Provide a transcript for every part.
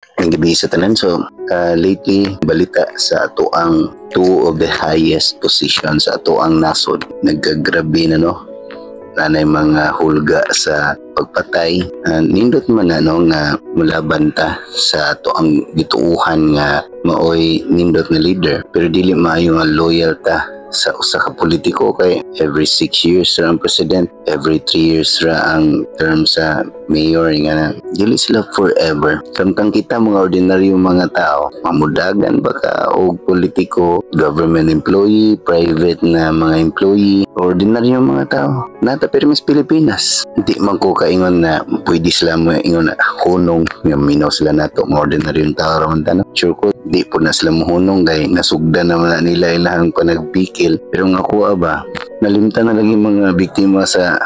Ang gabi sa tanan. So, lately, balita sa atoang two of the highest positions sa atoang nasod. Nagkagrabe na, no? Nanay mga hulga sa pagpatay. Nindot man na, no, nga mulaban ta sa atoang gituuhan nga maoy nindot nga leader. Pero dili maayo nga loyal ta sa usa ka politiko kay every 6 years ra ang president, every 3 years ra ang term sa mayor nga na dili sila forever. Samtang kita mga ordinaryo mga tao, mamudagan ba ka og politiko, government employee, private na mga employee, ordinaryo mga tao nata permis Pilipinas. Di man ko kaingon na pwede sila mo ingon na hunong nga minaw sila nato, mga ordinaryong tao ra man ta, no? Sure ko di po na sila mohunong kay nasugdan naman na nila ilahang panagbikil, pero nga kuha ba, nalimtan na lagi mga biktima sa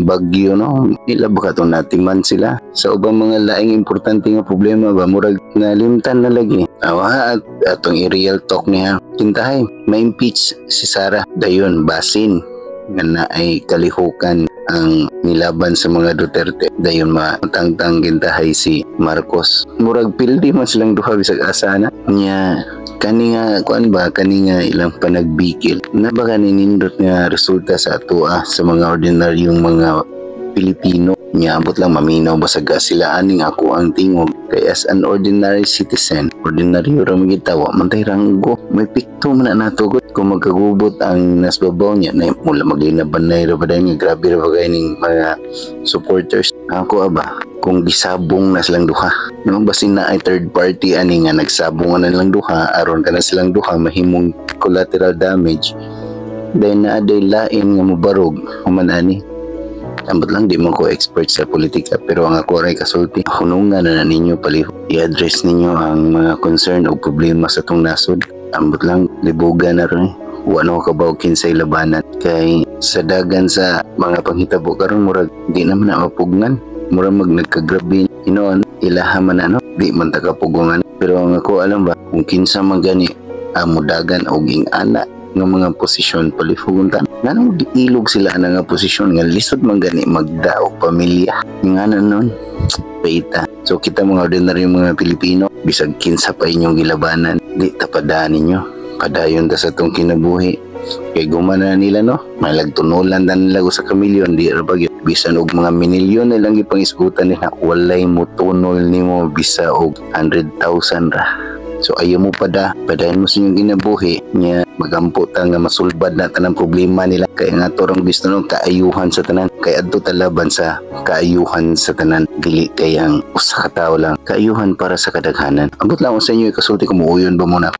bagyo, no? Ila ba katong natiman sila sa ubang mga laing importante nga problema ba, murag nalimtan na lagi. Awa at atong i-real talk niya, kintahay ma-impeach si Sara, dayon basin nga na ay kalihukan ang nilaban sa mga Duterte, dayon matangtang gintahay si Marcos. Murag pildi man silang duha bisag asa na niya. Kani nga kuan ba, kani nga ilang panagbikil na ba, kani nindot nga resulta sa atoa, sa mga ordinaryong mga Pilipino niya. Ambot lang maminaw basag sila aning ako ang tingog kay as an ordinary citizen, ordinaryo ra man kita, wa man tay ranggo, may pikto man na nato gud kung magkagubot ang nasbabaw niya na mula maglinabanay ra ba dahil nga grabe ra ba kay ning mga supporters. Ako aba, kung gisabong na silang duha, no? Basin na ay third party ani nga nagsabong na silang duha aron kana silang duha mahimong collateral damage, dahil na aday lain nga mobarog human ani. Ambot lang, di man ko expert sa politika, pero ang ako ray kasulti, hunungan na ninyo palihog. I-address ninyo ang mga concern o problema sa tong nasod. Ambot lang, libugan na rin. Wa na ko kabaw kinsay labanan. Kay sa dagan sa mga panghitabo karon, murag di naman na mapugnan. Murag mag nagkagrabe hinoon ilaha man ano, di man ta kapugungan. Pero ang ako alam ba, kung kinsa man gani mudagan og ing ana nga mga posisyon, palihugon ta. Nganong ilog sila ana nga posisyon nga lisod man gani magdao pamilya nga na nun paita? So kita mga ordinaryo mga Pilipino, bisag kinsa pa inyong gilabanan, di ta padaan ninyo, padayon ta sa tong kinabuhi kay gumana nila, no? Malagtunulan na nila sa kamilyon, di ra ba gyud? Bisan og mga minilyon nilang gipangisgutan nila, walay motunol nimo bisa og 100,000 ra. So ayaw mo pada, padayon mo sa inyong kinabuhi nya magampo ta nga masulbad na tanang problema nila kay nga ato rang gusto, no, kaayuhan sa tanan. Kay adto ta laban sa kaayuhan sa tanan, dili kay ang usa ka tawo lang, kaayuhan para sa kadaghanan. Ambot lang sa inyo kasulti kung muuyon ba mo na.